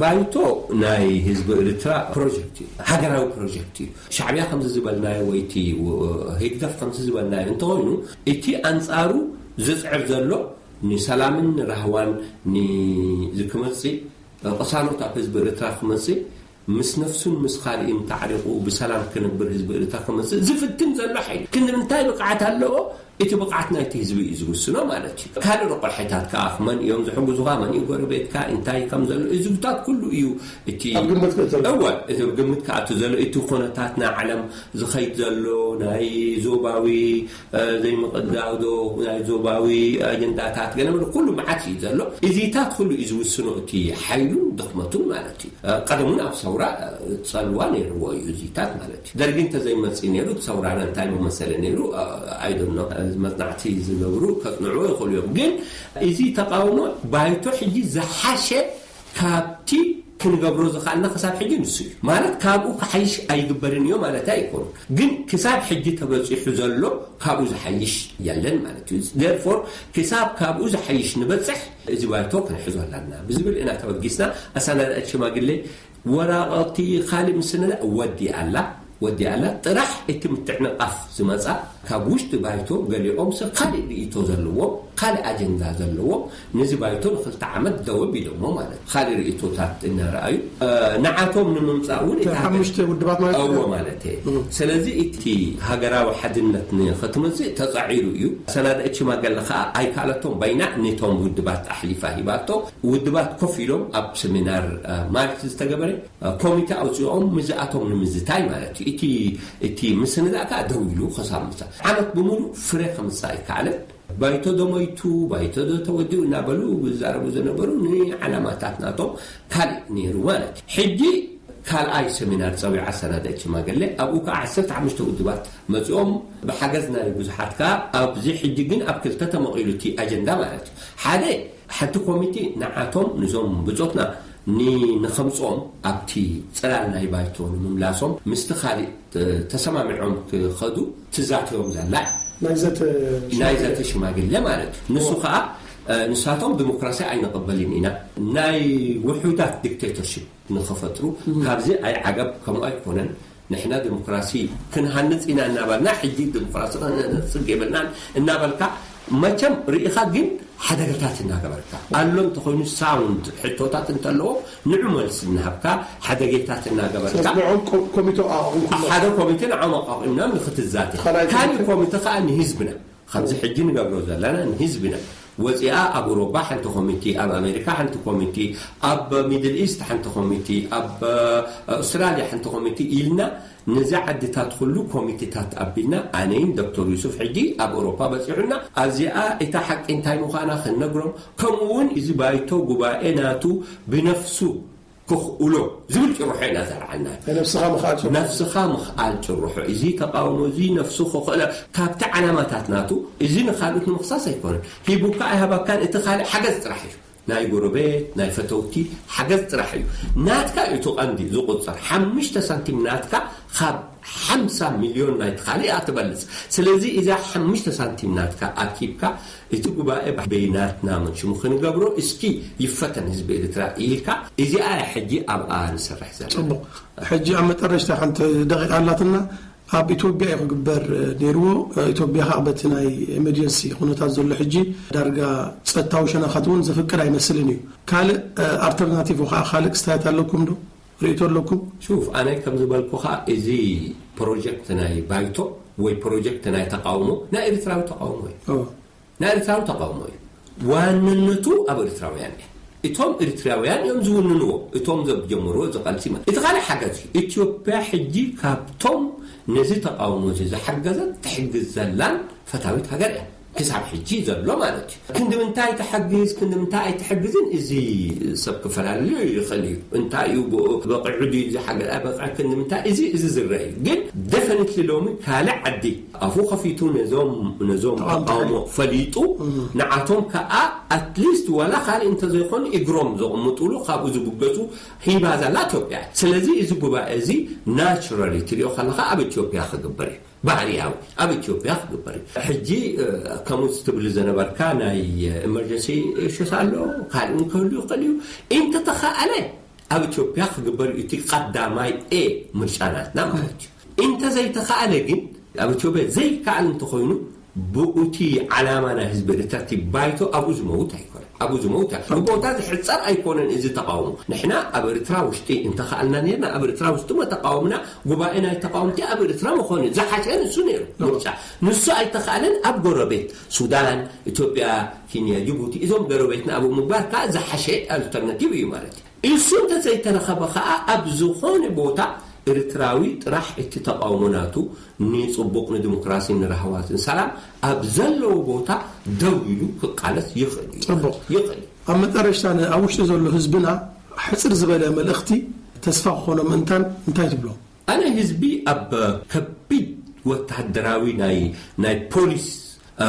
ባይቶ ናይ ህዝቢ ኤርትራ ፕሮጀክት እዩ። ሃገራዊ ፕሮጀክት እዩ። ሻዕብያ ከምዚ ዝበልናዮ ወይ እቲ፣ እ፣ ህግደፍ ከምዚ ዝበልናዮ እንተኾይኑ፣ እቲ ኣንጻሩ ዝጽዕር ዘሎ ንሰላምን ንራህዋን ን-፣ ክመጽእ፣ ቅሳኖት ኣብ ህዝቢ ኤርትራ ክመጽእ፣ ምስ ነፍሱን ምስ ካልእን ተዓሪቑ ብሰላም ክነብር ህዝቢ ኤርትራ ክመጽእ ዝፍትን ዘሎ ሓይሊ ክንዲ ምንታይ ብቕዓት ኣለዎ? እቲ ብቕዓት ናይቲ ህዝቢ እዩ ዝውስኖ ማለት እዩ። ካልእ ረቋሒታት ከኣ መን እዮም ዝሕግዙኻ፣ መን እዩ ጎረቤትካ፣ እንታይ ከም ዘሎ፣ እዚታት ኩሉ እዩ እቲ ኣብ ግምት ክእቶ። እወ፣ እቲ ኣብ ግምት ክኣቱ ዘሎ፣ እቲ ኩነታት ናይ ዓለም ዝኸይድ ዘሎ ናይ ዞባዊ፣ እ፣ ዘይምቕዳው ዶ፣ ናይ ዞባዊ ኣጀንዳታት፣ ገለ መለ ኩሉ መዓት እዩ ዘሎ። እዚታት ኩሉ እዩ ዝውስኖ እቲ ሓይሉን ድኽመቱን ማለት እዩ። እ፣ ቀደም እውን ኣብ ሰውራ፣ እ፣ ጸልዋ ነይርዎ እዩ እዚታት ማለት እዩ። ደርጊ እንተዘይመጽእ ነይሩ፣ እቲ ሰውራና እንታይ መመሰለ ነይሩ? እ፣ I don't know። እ፣ መጽናዕቲ ዝገብሩ ከጽንዕዎ ይኽእሉ እዮም። ግን እዚ ተቃውሞ ባይቶ ሕጂ ዝሓሸ ካብቲ ክንገብሮ ዝኸኣልና ክሳብ ሕጂ ንሱ እዩ። ማለት ካብኡ ክሓይሽ ኣይግበርን እዩ ማለት ኣይኮኑን። ግን ክሳብ ሕጂ ተበጺሑ ዘሎ ካብኡ ዝሓይሽ የለን ማለት እዩ። Therefore ክሳብ ካብኡ ዝሓይሽ ንበጽሕ እዚ ባይቶ ክንሕዞ ኣለና ብዝብል ኢና ተበጊስና። ኣሰናዳእቲ ሽማግሌ ወራቐቲ ካልእ ምስንና ወዲ ኣላ፣ ወዲ ኣላ። ጥራሕ እቲ ምትዕንቓፍ ዝመጻ ካብ ውሽጢ ባይቶ ገሊኦም ሰብ ካልእ ርእይቶ ዘለዎም ካልእ ኣጀንዳ ዘለዎም፣ ነዚ ባይቶ ንክልተ ዓመት ደው ኣቢሎሞ ማለት እዩ። ካልእ ርእይቶታት እናረኣዩ፣ እ፣ ንዓቶም ንምምጻእ እውን እቲ ሓሙሽተ ውድባት ማለት እዩ። እዎ ማለት እየ። ስለዚ እቲ ሃገራዊ ሓድነት ንክትመጽእ ተጻዒሩ እዩ። ሰናዳኢት ሽማግለ ከኣ ኣይከኣለቶም፣ በይና ነቶም ውድባት ኣሕሊፋ ሂባቶ። ውድባት ኮፍ ኢሎም ኣብ ሰሚናር፣ እ፣ ማርች ዝተገበረ፣ እ፣ ኮሚቴ ኣውጺኦም ምስኣቶም ንምዝታይ ማለት እዩ። እቲ፣ እቲ ምስንዛእ ከኣ ደው ኢሉ ክሳብ ምሳእ ዓመት ብምሉእ ፍረ ከምጽእ ኣይከኣለን። ባይቶ ዶ ሞይቱ፣ ባይቶ ዶ ተወዲኡ እናበሉ ዝዛረቡ ዝነበሩ ንዓላማታት ናቶም ካልእ ነይሩ ማለት እዩ። ሕጂ ካልኣይ ሰሚናር ጸዊዓ ኣሰናዳኢት ሽማግለ፣ ኣብኡ ከኣ ዓሰርተ ሓሙሽተ ውድባት መጺኦም ብሓገዝ ናይ ብዙሓት ከኣ ኣብዚ ሕጂ ግን ኣብ ክልተ ተመቒሉ እቲ ኣጀንዳ ማለት እዩ። ሓደ ሓንቲ ኮሚቴ ንዓቶም ንዞም ብጾትና ን-፣ ንኸምጽኦም ኣብቲ ጽላል ናይ ባይቶ ንምምላሶም ምስቲ ካልእ ተ-፣ ተሰማሚዖም ክኸዱ ትዛተዮም ዘላ ናይ ዘተ ናይ ዘተ ሽማግለ ማለት እዩ። ንሱ ከኣ፣ እ፣ ንሳቶም ዲሞክራሲ ኣይንቕበልን ኢና፣ ናይ ውሑዳት ዲክቴተርሽፕ ንኽፈጥሩ፣ ካብዚ ኣይዓገብ፣ ከምኡ ኣይኮነን፣ ንሕና ዲሞክራሲ ክንሃንጽ ኢና እናበልና፣ ሕጂ ዲሞክራሲ ክንሃንጽ የብልናን እናበልካ፣ መቸም ርኢኻ ግን ሓደጋታት እናገበርካ ኣሎ። እንተኾይኑ ሳውንድ ሕቶታት እንተለዎ ንዑ መልሲ እናሃብካ፣ ሓደጋታት እናገበርካ፣ ስለዚ ንዕኦም ኮ-፣ ኮሚቴ ኣቋቑምኩም። ሓደ ኮሚቴ ንዕኦም ኣቋቑምናም ንክትዛተ፣ ካልኣይ ካልእ ኮሚቴ? ኮሚቴ ከኣ ንህዝብና፣ ከምዚ ሕጂ ንገብሮ ዘለና ንህዝብና፣ ወፂኣ ኣብ ኣውሮፓ ሓንቲ ኮሚቴ፣ ኣብ ኣሜሪካ ሓንቲ ኮሚቴ፣ ኣብ ሚድል ኢስት ሓንቲ ኮሚቴ፣ ኣብ ኣውስትራልያ ሓንቲ ኮሚቴ ኢልና፣ ነዚ ዓድታት ኩሉ ኮሚቴታት ኣቢልና፣ ኣነይን ዶክተር ዩሱፍ ሕጂ ኣብ ኣውሮፓ በፂሑና፣ ኣብዚኣ እታ ሓቂ እንታይ ምዃና ክንነግሮም፣ ከምኡ እውን እዚ ባይቶ ጉባኤ ናቱ ብነፍሱ ክኽእሎ ዝብል ጭርሖ ኢና ዘርዓና። ናይ ነብስኻ ምኽኣል ጭርሖ። ነፍስኻ ምኽኣል ጭርሖ። እዚ ተቃውሞ እዚ ነፍሱ ክኽእለ ካብቲ ዓላማታት ናቱ፣ እዚ ንኻልኦት ንምኽሳስ ኣይኮነን። ሂቡካ ኣይሃባካን፣ እቲ ካልእ ሓገዝ ጥራሕ እዩ። ናይ ጎረቤት፣ ናይ ፈተውቲ ሓገዝ ጥራሕ እዩ። ናትካ እዩ እቲ ቀንዲ ዝቁጸር። ሓሙሽተ ሳንቲም ናትካ ካብ ሓምሳ ሚልዮን ናይቲ ካልእ እያ ትበልጽ። ስለዚ እዛ ሓሙሽተ ሳንቲም ናትካ ኣኪብካ እቲ ጉባኤ በይናትና መን ሽሙ ክንገብሮ እስኪ ይፈተን ህዝቢ ኤርትራ ኢልካ፣ እዚኣ እያ ሕጂ ኣብኣ ንሰርሕ ዘለና። ጽቡቕ። ሕጂ ኣብ መጠረሽታ ሓንቲ ደቂቃ ኣላትና። ኣብ ኢትዮጵያ እዩ ክግበር ነይርዎ። ኢትዮጵያ ኸዓ በቲ ናይ ኤመርጀንሲ ኩነታት ዘሎ ሕጂ ዳርጋ ጸጥታዊ ሸነኻት እውን ዘፍቅድ ኣይመስልን እዩ። ካልእ ኣልተርናቲቭ ወይ ኸዓ ካልእ ክስታያት ኣለኩም ዶ? ርእይቶ ኣለኩም? ሹፍ፣ ኣነ ከም ዝበልኩኻ፣ እዚ ፕሮጀክት ናይ ባይቶ ወይ ፕሮጀክት ናይ ተቃውሞ ናይ ኤርትራዊ ተቃውሞ እዩ። ኦ። ናይ ኤርትራዊ ተቃውሞ እዩ። ዋንነቱ ኣብ ኤርትራውያን እዩ። እቶም ኤርትራውያን እዮም ዝውንንዎ፣ እቶም ዘጀመርዎ እዚ ቃልሲ ማለት። እቲ ካልእ ሓገዝ እዩ። ኢትዮጵያ ሕጂ ካብቶም ነዚ ተቃውሞ እዚ ዝሓገዘት ትሕግዝ ዘላን ፈታዊት ሃገር እያ። ክሳብ ሕጂ ዘሎ ማለት እዩ። ክንዲ ምንታይ ትሕግዝ፣ ክንዲ ምንታይ ኣይትሕግዝን፣ እዚ ሰብ ክፈላለዩ ይኽእል እዩ። እንታይ እዩ ብኡ በቂዑ ድዩ እዚ ሓገዝ፣ ኣይበቅዐ፣ ክንዲ ምንታይ፣ እዚ፣ እዚ ዝረአ እዩ። ግን ደፈኒትሊ ሎሚ ካልእ ዓዲ ኣፉ ከፊቱ ነዞም፣ ነዞም ተቃውሞ ተቃውሞ ፈሊጡ፣ እም። ንዓቶም ከኣ ኣትሊስት ዋላ ካልእ እንተዘይኮኑ እግሮም ዘቕምጡሉ፣ ካብኡ ዝብገሱ ሂባ ዘላ ኢትዮጵያ እያ። ስለዚ እዚ ጉባኤ እዚ ናቹራሊ ትሪኦ ከለኻ ኣብ ኢትዮጵያ ክግበር እዩ። ባህርያዊ ኣብ ኢትዮጵያ ክግበር እዩ። ሕጂ፣ እ፣ ከምኡ ትብሊ ዝነበርካ ናይ ኤመርጀንሲ ኢሹስ ኣሎ፣ ካልእ እውን ክህሉ ይኽእል እዩ። እንተተኻእለ ኣብ ኢትዮጵያ ክግበር እዩ። እቲ ቀዳማይ ኤ ምርጫ ናትና ማለት እዩ። እንተዘይተኻእለ ግን፣ ኣብ ኢትዮጵያ ዘይከኣል እንተኾይኑ፣ ብኡቲ ዓላማ ናይ ህዝቢ ኤርትራ እቲ ባይቶ ኣብኡ ዝመውት ኣይኮነን። ኣብኡ ዝመውት እያ። ብቦታ ዝሕጸር ኣይኮነን እዚ ተቃውሞ። ንሕና ኣብ ኤርትራ ውሽጢ እንተኸኣልና ነርና፣ ኣብ ኤርትራ ውሽጢ እሞ ተቃውምና፣ ጉባኤ ናይ ተቃውምቲ ኣብ ኤርትራ ምኾነ ዝሓሸ ንሱ ነይሩ ምርጫ። ንሱ ኣይተኻእለን፣ ኣብ ጎረቤት ሱዳን፣ ኢትዮጵያ፣ ኬንያ፣ ጅቡቲ፣ እዞም ጎረቤትና ኣብኡ ምግባር ከኣ ዝሓሸ ኣልተርናቲቭ እዩ ማለት እዩ። እሱ እንተዘይተረኸበ ከኣ ኣብ ዝኾነ ቦታ ኤርትራዊ ጥራሕ እቲ ተቃውሞ ናቱ ንጽቡቕ፣ ንዲሞክራሲ፣ ንራህዋትን ሰላም ኣብ ዘለዎ ቦታ ደው ኢሉ ክቃለስ ይኽእል እዩ። ጽቡቕ። ይኽእል እዩ። ኣብ መጠረሽታ ን-፣ ኣብ ውሽጢ ዘሎ ህዝብና ሕጽር ዝበለ መልእኽቲ ተስፋ ክኾኖ ምእንታን እንታይ ትብሎ? ኣነ ህዝቢ ኣብ ከቢድ ወተሃደራዊ ናይ፣ ናይ ፖሊስ፣ እ፣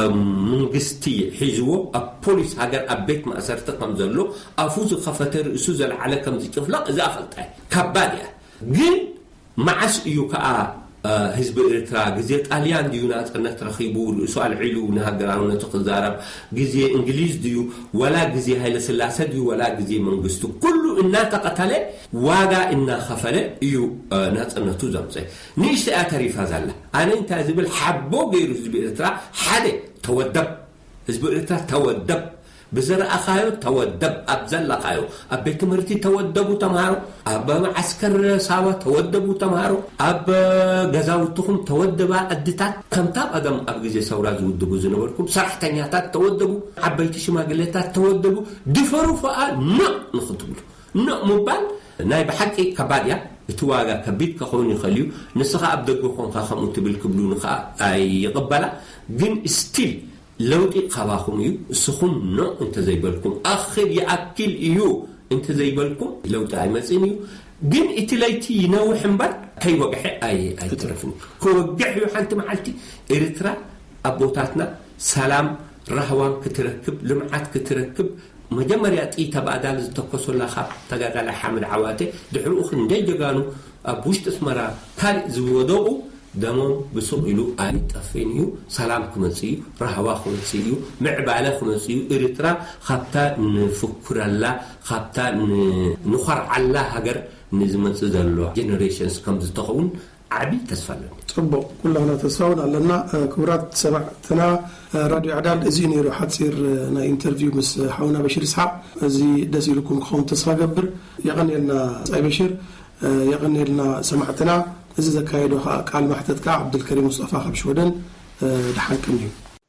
መንግስቲ ሒዝዎ ኣብ ፖሊስ ሃገር ኣብ ቤት ማእሰርቲ ከም ዘሎ ኣፉ ዝኸፈተ ርእሱ ዘልዓለ ከም ዝጭፍለቕ እዛ ፈልጣ እያ። ከባድ እያ። ግን መዓስ እዩ ከኣ፣ እ፣ ህዝቢ ኤርትራ ግዜ ጣልያን ድዩ ናጽነት ረኺቡ ርእሱ ኣልዒሉ ንሃገራውነቱ ክዛረብ? ግዜ እንግሊዝ ድዩ? ወላ ግዜ ሃይለ ስላሰ ድዩ? ወላ ግዜ መንግስቱ? ኩሉ እናተቐተለ ዋጋ እናኸፈለ እዩ፣ እ፣ ናጽነቱ ዘምጸ። ንእሽተይ እያ ተሪፋ ዘላ። ኣነ እንታይ ዝብል ሓቦ ገይሩ ህዝቢ ኤርትራ ሓደ ተወደብ ህዝቢ ኤርትራ ተወደብ፣ ብዝረኣኻዮ ተወደብ፣ ኣብ ዘለኻዮ ኣብ ቤት ትምህርቲ ተወደቡ ተምሃሮ፣ ኣብ መዓስከር ሳዋ ተወደቡ ተምሃሮ፣ ኣብ ገዛውትኹም ተወደባ ኣድታት፣ ከምታ ቀደም ኣብ ግዜ ሰውራ ዝውድቡ ዝነበርኩም ሰራሕተኛታት ተወደቡ፣ ዓበይቲ ሽማግሌታት ተወደቡ፣ ድፈሩ ፈኣ ኖዕ ንኽትብሉ። ኖዕ ምባል ናይ ብሓቂ ከባድ እያ። እቲ ዋጋ ከቢድ ከኸውን ይኽእል እዩ። ንስኻ ኣብ ደገ ኮንካ ከምኡ ትብል ክብሉኒ ኸኣ ኣይቕበላ። ግን ስቲል ለውጢ ካባኹም እዩ። እስኹም ኖዕ እንተዘይበልኩም፣ ኣኽል ይኣክል እዩ እንተዘይበልኩም ለውጢ ኣይመጽእን እዩ። ግን እቲ ለይቲ ይነውሕ እምበር ከይወግሐ ኣይ-፣ ኣይትረፍን እዩ። ክወግሕ እዩ ሓንቲ መዓልቲ። ኤርትራ ኣቦታትና ሰላም ራህዋን ክትረክብ፣ ልምዓት ክትረክብ፣ መጀመርያ ጥይት ኣብ ኣዳል ዝተኮሰላ ካብ ተጋዳላይ ሓምድ ዓዋተ፣ ድሕሪኡ ክንደይ ጀጋኑ ኣብ ውሽጢ ኣስመራ ካልእ ዝወደቑ ደሞም ብሱቕ ኢሉ ኣይጠፍእን እዩ። ሰላም ክመጽእ እዩ፣ ራህዋ ክመጽእ እዩ፣ ምዕባለ ክመጽእ እዩ። ኤርትራ ካብታ ንፍኩረላ፣ ካብታ ን-፣ ንኾርዓላ ሃገር ንዝመጽእ ዘሎ ጀነሬሽንስ ከም ዝተኸውን ዓቢ ተስፋ ኣለኒ። ጽቡቕ፣ ኩላህና ተስፋ እውን ኣለና። እ፣ ክቡራት ሰማዕትና፣ እ፣ ራድዮ ኣዕዳል፣ እዚ እዩ ነይሩ ሓጺር፣ እ፣ ናይ ኢንተርቪው ምስ፣ እ፣ ሓውና በሽር ይስሓቕ። እዚ ደስ ኢልኩም ክኸውን ተስፋ ገብር። የቐንየልና ጻይ በሽር፣ እ፣ የቐንየልና ሰማዕትና። እዚ ዘካየዶ ከኣ ቃል ማሕተት ከኣ ዓብዱልከሪም ሙስጠፋ ካብ ሽወደን፣ እ፣ ደሓን ቀንዩ።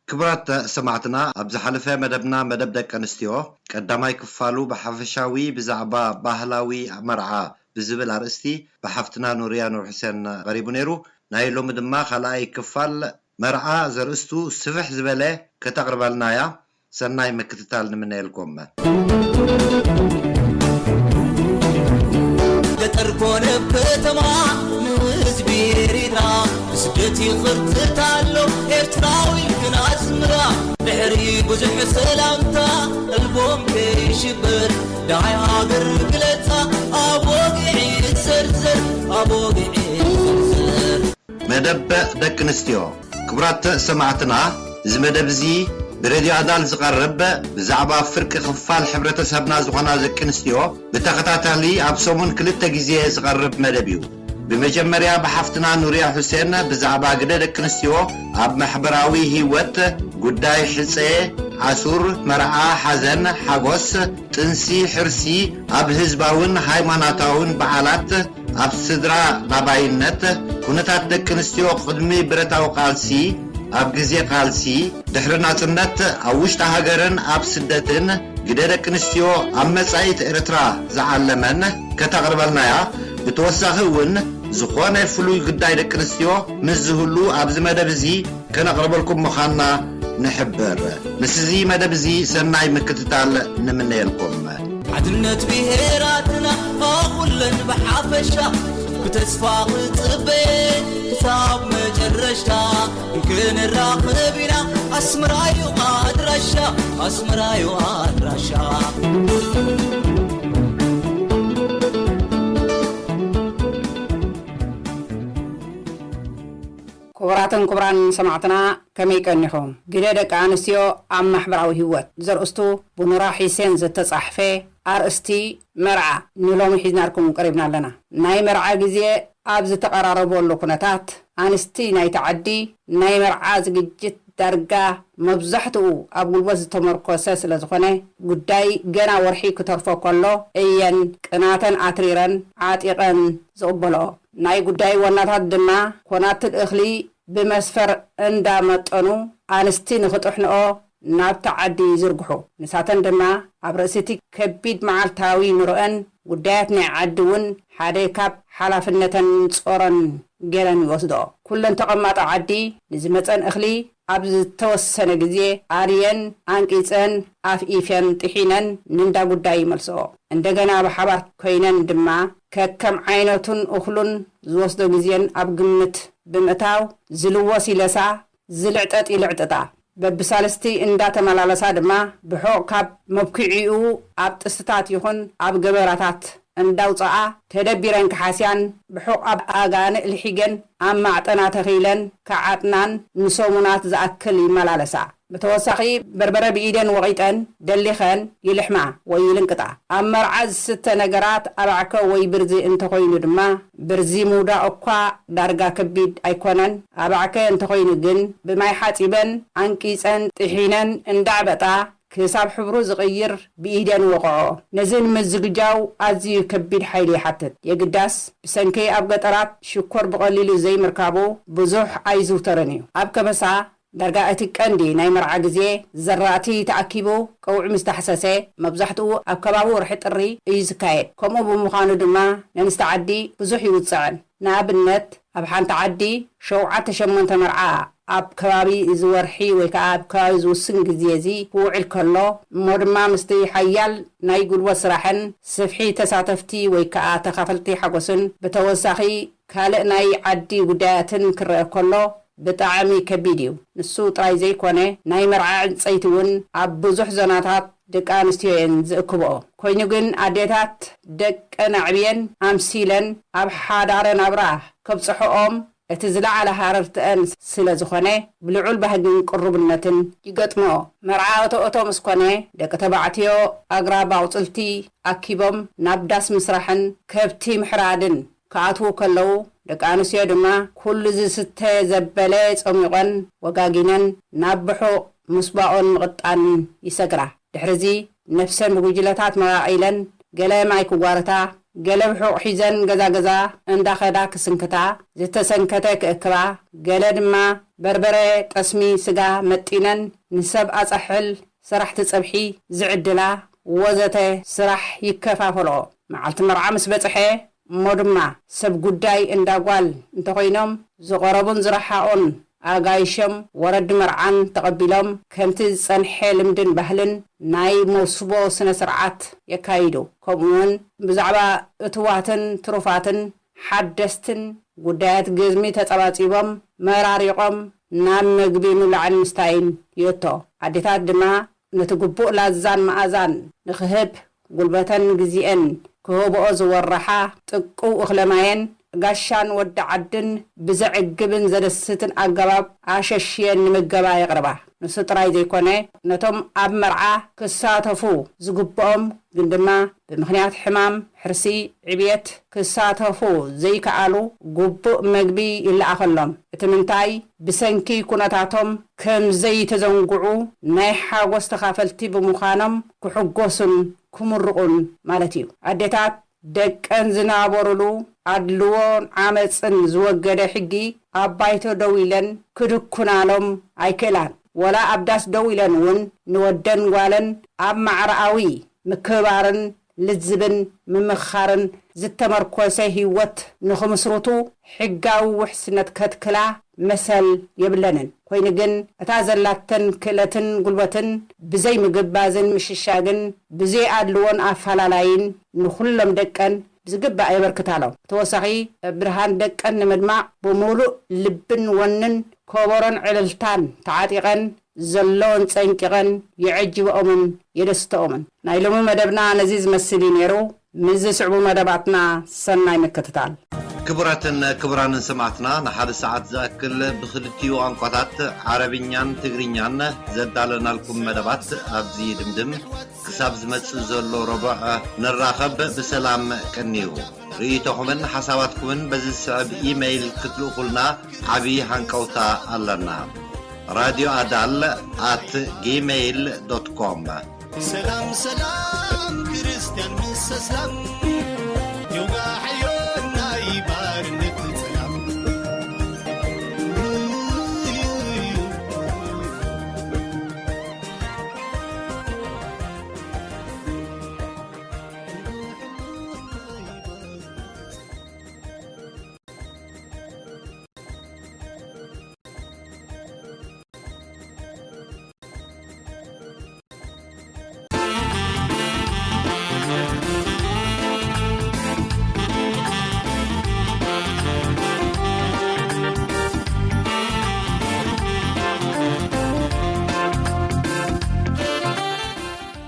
ክቡራት ሰማዕትና፣ ኣብ ዝሓለፈ መደብና፣ መደብ ደቂ ኣንስትዮ፣ ቀዳማይ ክፋሉ ብሓፈሻዊ ብዛዕባ ባህላዊ መርዓ ብዝብል ኣርእስቲ ብሓፍትና ኑርያ ኑር ሕሴን ቀሪቡ ነይሩ። ናይ ሎሚ ድማ ካልኣይ ክፋል መርዓ ዘርእስቱ ስፍሕ ዝበለ ከተቕርበልና እያ። ሰናይ ምክትታል ንምነየልኩም። ገጠር ኮነ ከተማ ንህዝቢ ኤሪትራ ብስደት ይኽርትት ኣሎ ኤርትራዊ ግን ኣስምራ ድሕሪ ብዙሕ ሰላምታ ቀልቦም ከይሽበር ዳይ ሃገር ግለጻ ኣብ ወግዒ ይሰርዘር ኣብ ወግዒ ይሰርዘር። መደብ ደቂ ኣንስትዮ። ክቡራት ሰማዕትና፣ እዚ መደብ እዚ ብሬድዮ ኣዳል ዝቐርብ ብዛዕባ ፍርቂ ክፋል ሕብረተሰብና ዝኾና ደቂ ኣንስትዮ ብተኸታታሊ ኣብ ሰሙን ክልተ ግዜ ዝቐርብ መደብ እዩ። ብመጀመርያ ብሓፍትና ኑርያ ሑሴን ብዛዕባ ግደ ደቂ ኣንስትዮ ኣብ ማሕበራዊ ህይወት፣ ጉዳይ ሕጸ፣ ኣሱር፣ መርዓ፣ ሓዘን፣ ሓጎስ፣ ጥንሲ፣ ሕርሲ፣ ኣብ ህዝባውን ሃይማኖታውን በዓላት፣ ኣብ ስድራ ናባይነት፣ ኩነታት ደቂ ኣንስትዮ ቅድሚ ብረታዊ ቃልሲ፣ ኣብ ግዜ ቃልሲ፣ ድሕሪ ናጽነት፣ ኣብ ውሽጢ ሃገርን ኣብ ስደትን፣ ግደ ደቂ ኣንስትዮ ኣብ መጻኢት ኤርትራ ዝዓለመን ከተቕርበልናያ። ብተወሳኺ እውን ዝኾነ ፍሉይ ጉዳይ ደቂ ኣንስትዮ ምስ ዝህሉ ኣብዚ መደብ እዚ ከነቕርበልኩም ምዃንና ንሕብር። ምስዚ መደብ እዚ ሰናይ ምክትታል ንምነየልኩም። ሓድነት ብሄራትና ኩለን ብሓፈሻ ብተስፋ ክጽበ ክሳብ መጨረሽታ ክንራኸብ ኢና ኣስመራዩ ኣድራሻ ኣስመራዩ ኣድራሻ። ክቡራትን ክቡራን ሰማዕትና፣ ከመይ ቀኒኹም? ግደ ደቂ ኣንስትዮ ኣብ ማሕበራዊ ህይወት ዘርእስቱ ብኑራ ሒሴን ዝተጻሕፈ ኣርእስቲ መርዓ ንሎሚ ሒዝናልኩም ቀሪብና ኣለና። ናይ መርዓ ግዜ ኣብ ዝተቐራረበሉ ኩነታት፣ ኣንስቲ ናይቲ ዓዲ ናይ መርዓ ዝግጅት ዳርጋ መብዛሕትኡ ኣብ ጉልበት ዝተመርኮሰ ስለ ዝኾነ፣ ጉዳይ ገና ወርሒ ክተርፎ ከሎ እየን ቅናተን ኣትሪረን ዓጢቐን ዝቕበልኦ። ናይ ጉዳይ ዋናታት ድማ ኮናትል እኽሊ ብመስፈር እንዳመጠኑ ኣንስቲ ንኽጥሕንኦ ናብቲ ዓዲ ይዝርግሑ። ንሳተን ድማ ኣብ ርእሲ እቲ ከቢድ መዓልታዊ ኑሮአን ጉዳያት ናይ ዓዲ እውን ሓደ ካብ ሓላፍነተን ጾረን ገይረን ይወስድኦ። ኩለን ተቐማጦ ዓዲ ንዝመጸን እኽሊ ኣብ ዝተወሰነ ግዜ ኣርየን፣ ኣንቂጸን፣ ኣፍኢፈን፣ ጥሒነን ንእንዳ ጉዳይ ይመልስኦ። እንደገና ብሓባር ኮይነን ድማ ከከም ዓይነቱን እኽሉን ዝወስዶ ግዜን ኣብ ግምት ብምእታው ዝልወስ ይለሳ፣ ዝልዕጠጥ ይልዕጥጣ። በብሳልስቲ እንዳተመላለሳ ድማ ብሑቕ ካብ መብኪዒኡ ኣብ ጥስታት ይኹን ኣብ ገበራታት እንዳውፅኣ ተደቢረን ክሓስያን ብሑቕ ኣብ ኣጋንእ ልሒገን ኣብ ማዕጠና ተኺለን ክዓጥናን ንሰሙናት ዝኣክል ይመላለሳ። ብተወሳኺ በርበረ ብኢደን ወቒጠን ደሊኸን ይልሕማ ወይ ይልንቅጣ። ኣብ መርዓ ዝስተ ነገራት ኣባዕከ ወይ ብርዚ እንተኾይኑ ድማ ብርዚ ምውዳቕ እኳ ዳርጋ ከቢድ ኣይኮነን። ኣባዕከ እንተኾይኑ ግን ብማይ ሓጺበን ኣንቂጸን ጥሒነን እንዳዕበጣ ክሳብ ሕብሩ ዝቕይር ብኢደን ወቕዖ። ነዚ ንምዝግጃው ኣዝዩ ከቢድ ሓይሊ ይሓትት። የግዳስ ብሰንኪ ኣብ ገጠራት ሽኮር ብቐሊሉ ዘይምርካቡ ብዙሕ ኣይዝውተርን እዩ። ኣብ ከበሳ ዳርጋ እቲ ቀንዲ ናይ መርዓ ግዜ ዘራእቲ ተኣኪቡ ቀውዒ ምስ ተሓሰሰ መብዛሕትኡ ኣብ ከባቢ ወርሒ ጥሪ እዩ ዝካየድ። ከምኡ ብምዃኑ ድማ ነንስቲ ዓዲ ብዙሕ ይውፅዐን። ንኣብነት ኣብ ሓንቲ ዓዲ ሸውዓተ ሸሞንተ መርዓ ኣብ ከባቢ እዚ ወርሒ ወይ ከዓ ኣብ ከባቢ ዝውስን ግዜ እዚ ክውዕል ከሎ እሞ ድማ ምስቲ ሓያል ናይ ጉልበት ስራሕን ስፍሒ ተሳተፍቲ ወይ ከዓ ተኻፈልቲ ሓጎስን ብተወሳኺ ካልእ ናይ ዓዲ ጉዳያትን ክረአ ከሎ ብጣዕሚ ከቢድ እዩ። ንሱ ጥራይ ዘይኮነ ናይ መርዓ ዕንፀይቲ እውን ኣብ ብዙሕ ዞናታት ደቂ ኣንስትዮ እየን ዝእክብኦ። ኮይኑ ግን ኣዴታት ደቀን ኣዕብየን ኣምሲለን ኣብ ሓዳረ ናብራ ከብፅሕኦም እቲ ዝለዓለ ሃረርትአን ስለ ዝኾነ ብልዑል ባህግን ቅሩብነትን ይገጥምኦ። መርዓ እቶ እቶ ምስ ኮነ ደቂ ተባዕትዮ ኣግራብ ኣቑፅልቲ ኣኪቦም ናብ ዳስ ምስራሕን ከብቲ ምሕራድን ክኣትዉ ከለዉ ደቂ ኣንስትዮ ድማ ኩሉ ዝስተ ዘበለ ጸሚቖን ወጋጊነን ናብ ብሑቕ ምስባኦን ምቕጣን ይሰግራ። ድሕርዚ ነፍሰን ብጉጅለታት መቓቒለን ገለ ማይ ክጓርታ፣ ገለ ብሑቕ ሒዘን ገዛ ገዛ እንዳኸዳ ክስንክታ፣ ዝተሰንከተ ክእክባ፣ ገለ ድማ በርበረ፣ ጠስሚ፣ ስጋ መጢነን ንሰብ ኣጻሕል ሰራሕቲ ጸብሒ ዝዕድላ ወዘተ ስራሕ ይከፋፈልኦ። መዓልቲ መርዓ ምስ በጽሐ እሞ ድማ ሰብ ጉዳይ እንዳ ጓል እንተኾይኖም ዝቐረቡን ዝረሓቑን ኣጋይሾም ወረዲ መርዓን ተቐቢሎም ከምቲ ዝጸንሐ ልምድን ባህልን ናይ መውስቦ ስነ ስርዓት የካይዱ። ከምኡውን ብዛዕባ እትዋትን ትሩፋትን ሓደስትን ጉዳያት ግዝሚ ተጸባጺቦም መራሪቖም ናብ መግቢ ምብላዕን ምስታይን ይእቶ። ኣዴታት ድማ ነቲ ግቡእ ላዛን መኣዛን ንኽህብ ጉልበተን ግዜኤን ክህብኦ ዝወረሓ ጥቁው እኽለ ማየን ጋሻን ወዲ ዓድን ብዘዕግብን ዘደስትን ኣገባብ ኣሸሽየን ንምገባ የቕርባ። ንሱ ጥራይ ዘይኮነ ነቶም ኣብ መርዓ ክሳተፉ ዝግብኦም ግን ድማ ብምኽንያት ሕማም፣ ሕርሲ፣ ዕብየት ክሳተፉ ዘይከኣሉ ግቡእ መግቢ ይለኣኸሎም። እቲ ምንታይ ብሰንኪ ኩነታቶም ከም ዘይተዘንግዑ ናይ ሓጎስ ተኻፈልቲ ብምዃኖም ክሕጎሱን ክምርቑን ማለት እዩ። ኣዴታት ደቀን ዝናበሩሉ ኣድልዎን ዓመፅን ዝወገደ ሕጊ ኣብ ባይቶ ደው ኢለን ክድኩናሎም ኣይክእላን። ወላ ኣብ ዳስ ደው ኢለን እውን ንወደን ጓለን ኣብ ማዕረኣዊ ምክብባርን ልዝብን ምምኽኻርን ዝተመርኮሰ ህይወት ንኽምስርቱ ሕጋዊ ውሕስነት ከትክላ መሰል የብለንን። ኮይኑ ግን እታ ዘላተን ክእለትን ጉልበትን ብዘይ ምግባዝን ምሽሻግን ብዘይ ኣድልዎን ኣፈላላይን ንኹሎም ደቀን ብዝግባእ የበርክታሎም። ብተወሳኺ ብርሃን ደቀን ንምድማቕ ብምሉእ ልብን ወንን ከበሮን ዕልልታን ተዓጢቐን ዘለወን ጸንቂቐን የዐጅብኦምን የደስተኦምን። ናይ ሎሚ መደብና ነዚ ዝመስል እዩ ነይሩ። ምስ ዝስዕቡ መደባትና ሰናይ ምክትታል። ክቡራትን ክቡራንን ሰማዕትና ንሓደ ሰዓት ዝኣክል ብክልቲኡ ቋንቋታት ዓረብኛን ትግርኛን ዘዳለናልኩም መደባት ኣብዚ ድምድም። ክሳብ ዝመጽእ ዘሎ ረቡዕ ንራኸብ። ብሰላም ቅንዩ። ርእይቶኹምን ሓሳባትኩምን በዚ ዝስዕብ ኢመይል ክትልእኹልና ዓቢ ሃንቀውታ ኣለና። ራድዮ ኣዳል ኣት ጂሜይል ዶት ኮም። ሰላም ሰላም ክርስቲያን ምስ ኣስላም